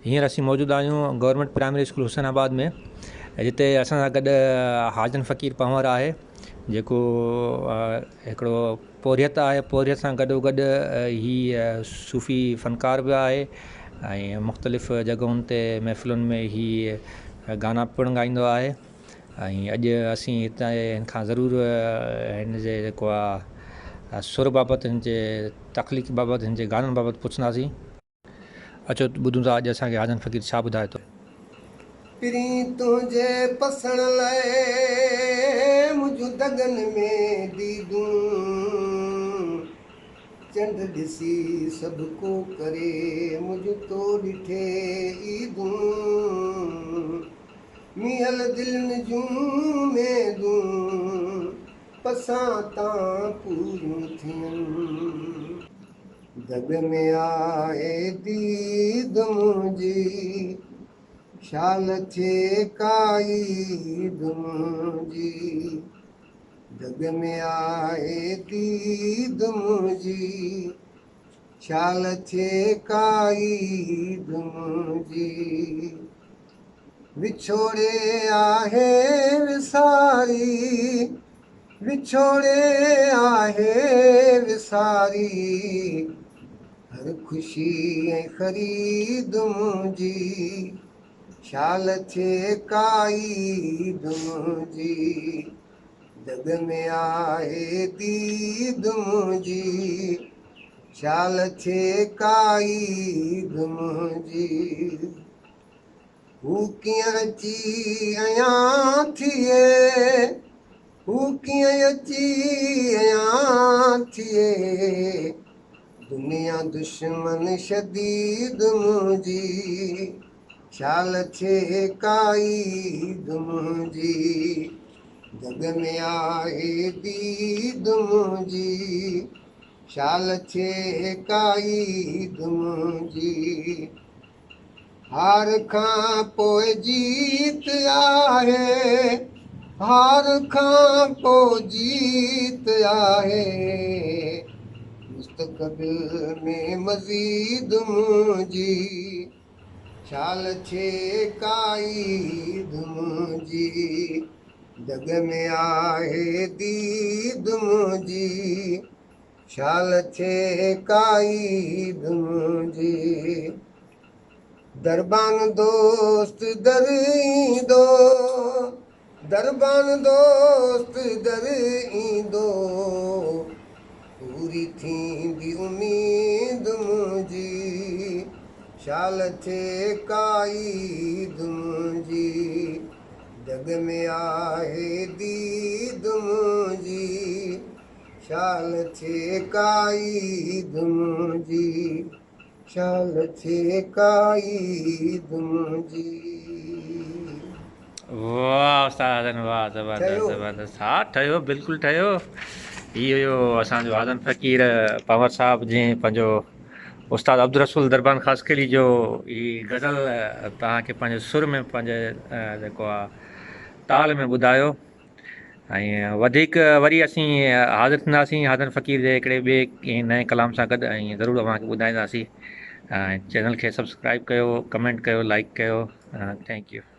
هينئر اسين موجود آهيون government primary school Hussainabad ۾ جتي اسان سان گڏ حاجن فقير پنهور آهي جيڪو هڪڙو پورهيت آهي پورهيت سان گڏو گڏ هي صوفي فنڪار به آهي ۽ مختلف جڳهن تي محفلن ۾ هي گانا پڻ ڳائيندو آهي ۽ اڄ اسين هتان هن کان ضرور هن جي جيڪو آهي سر بابت هن جي تخليق بابت هن جي گانن بابت پڇنداسين. اچو ته ٻڌون ٿا اڄ اسان کي حاجن فقير ڇا ٻڌائي ٿو. پرين تنهنجي پسڻ لئه منهنجون دڳن ۾ ديدون چنڊ ڏسي سڀ ڪو ڪري منهنجون تو ڏٺي عيدون مينهل دلين جون اميدون پسان تان پوريون ٿين. دڳ ۾ آهي ديد منهنجي، شال ٿئي ڪا عيد منهنجي. دڳ ۾ آهي ديد منهنجي، شال ٿئي ڪا عيد منهنجي. وڇوڙي آهي وساري. وڇوڙي آهي وساري هر خوشي ۽ خريد منهنجي شال ٿئي ڪا عيد منهنجي دڳ ۾ آهي ديد منهنجي شال ٿئي ڪا عيد منهنجي. هو ڪيئن اچي عيان ٿئي، هو ڪيئن اچي عيان ٿئي، دنيا دشمن شديد منهنجي، شال ٿئي ڪا عيد منهنجي، جڳ ۾ آهي ديد منهنجي، شال ٿئي ڪا عيد منهنجي. هار کان پوء جيت آهي، هار کان پوء جيت آهي، مستقبل ۾ مزيد منهنجي، شال ٿئي ڪا عيد منهنجي، دڳ ۾ آهي ديد منهنجي، شال ٿئي ڪا عيد منهنجي. دربان دوست در ايندو، دربان دوست در ايندو، پوري ٿيندي اميد منهنجي. شال ٿئي ڪا عيد منهنجي، جڳ ۾ آهي ديد منهنجي. شال ٿئي ڪا عيد منهنجي، شال ٿئي ڪا عيد منهنجي. واھ استاد حسن واھ زبردست زبردست ها ٺهيو بلڪل ٺهيو هي هيو اسان جو حسن فقير پنور صاحب جنهن پنهنجو استاد عبدالرسول دربان خاصخيلي جو هي غزل توهان کي پنهنجي سر ۾ پنهنجي جيڪو آ تال ۾ ٻڌايو ۽ وڌيڪ وري اسين حاضر ٿينداسين حاضر فقير جي هڪڙي ٻئي ڪنهن نئين ڪلام سان گڏ ۽ ضرور اوهان کي ٻڌائينداسين ۽ چينل کي سبسڪرائب ڪيو ڪمينٽ ڪيو لائڪ ڪيو thank you.